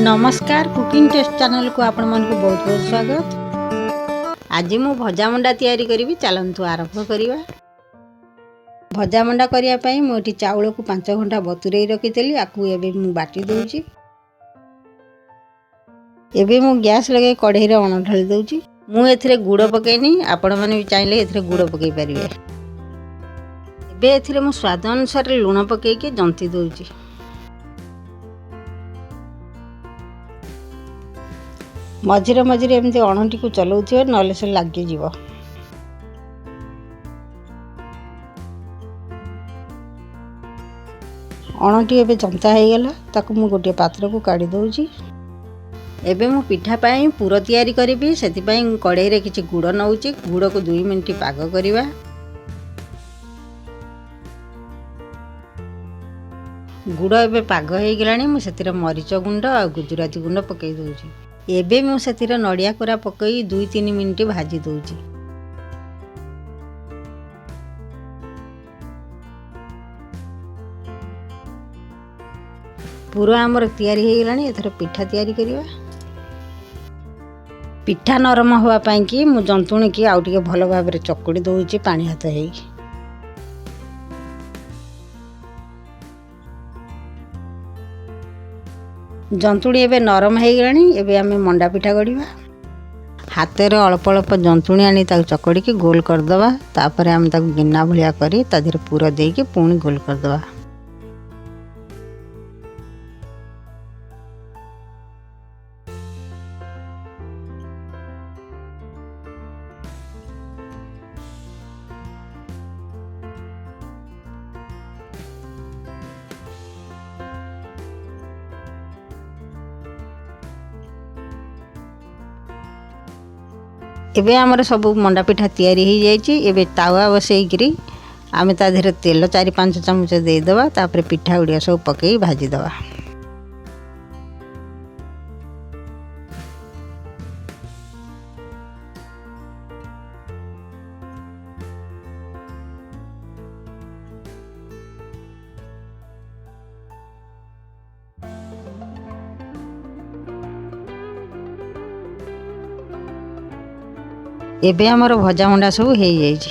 ନମସ୍କାର, cooking test ଚ୍ୟାନେଲକୁ ଆପଣମାନଙ୍କୁ ବହୁତ ବହୁତ ସ୍ୱାଗତ। ଆଜି ମୁଁ ଭଜା ମଣ୍ଡା ତିଆରି କରିବି। ଚାଲନ୍ତୁ ଆରମ୍ଭ କରିବା। ଭଜା ମଣ୍ଡା କରିବା ପାଇଁ ମୁଁ ଏଠି ଚାଉଳକୁ 5 ଘଣ୍ଟା ବତୁରେଇ ରଖିଥିଲି। ଆକୁ ଏବେ ମୁଁ ବାଟି ଦେଉଛି। ଏବେ ମୁଁ ଗ୍ୟାସ୍ ଲଗାଇ କଢ଼େଇରେ ଅଣ ଢାଳି ଦେଉଛି। ମୁଁ ଏଥିରେ ଗୁଡ଼ ପକାଇନି, ଆପଣମାନେ ବି ଚାହିଁଲେ ଏଥିରେ ଗୁଡ଼ ପକାଇ ପାରିବେ। ଏବେ ଏଥିରେ ମୁଁ ସ୍ୱାଦ ଅନୁସାରେ ଲୁଣ ପକାଇକି ଜନ୍ତି ଦେଉଛି। ମଝିରେ ମଝିରେ ଏମିତି ଅଣଟିକୁ ଚଲାଉଥିବେ, ନହେଲେ ସେ ଲାଗିଯିବ। ଅଣଟି ଏବେ ଜନ୍ତା ହେଇଗଲା। ତାକୁ ମୁଁ ଗୋଟିଏ ପାତ୍ରକୁ କାଢ଼ି ଦେଉଛି। ଏବେ ମୁଁ ପିଠା ପାଇଁ ପୁର ତିଆରି କରିବି। ସେଥିପାଇଁ କଢ଼େଇରେ କିଛି ଗୁଡ଼ ନେଉଛି। ଗୁଡ଼କୁ 2 ମିନିଟ୍ ପାଗ କରିବା। ଗୁଡ଼ ଏବେ ପାଗ ହେଇଗଲାଣି। ମୁଁ ସେଥିରେ ମରିଚ ଗୁଣ୍ଡ ଆଉ ଗୁଜୁରାତି ଗୁଣ୍ଡ ପକାଇ ଦେଉଛି। ଏବେ ମୁଁ ସେଥିରେ ନଡ଼ିଆ କୋରା ପକାଇ 2-3 ମିନିଟ୍ ଭାଜି ଦେଉଛି। ପୁର ଆମର ତିଆରି ହେଇଗଲାଣି। ଏଥର ପିଠା ତିଆରି କରିବା। ପିଠା ନରମ ହେବା ପାଇଁକି ମୁଁ ଜନ୍ତୁଣିକି ଆଉ ଟିକେ ଭଲ ଭାବରେ ଚକୁଡ଼ି ଦେଉଛି ପାଣି ହାତ ହେଇକି। ଜନ୍ତୁଣି ଏବେ ନରମ ହେଇଗଲାଣି। ଏବେ ଆମେ ମଣ୍ଡା ପିଠା ଗଢ଼ିବା। ହାତରେ ଅଳ୍ପ ଅଳ୍ପ ଜନ୍ତୁଣି ଆଣି ତାକୁ ଚକଡ଼ିକି ଗୋଲ କରିଦେବା। ତାପରେ ଆମେ ତାକୁ ଗିନା ଭଳିଆ କରି ତା ଦେହରେ ପୁର ଦେଇକି ପୁଣି ଗୋଲ କରିଦେବା। ଏବେ ଆମର ସବୁ ମଣ୍ଡା ପିଠା ତିଆରି ହେଇଯାଇଛି। ଏବେ ତାୱା ବସେଇକିରି ଆମେ ତା ଦେହରେ ତେଲ 4-5 ଚାମଚ ଦେଇଦେବା। ତାପରେ ପିଠା ଗୁଡ଼ିକ ସବୁ ପକାଇ ଭାଜିଦେବା। ଏବେ ଆମର ଭଜା ମଣ୍ଡା ସବୁ ହେଇଯାଇଛି।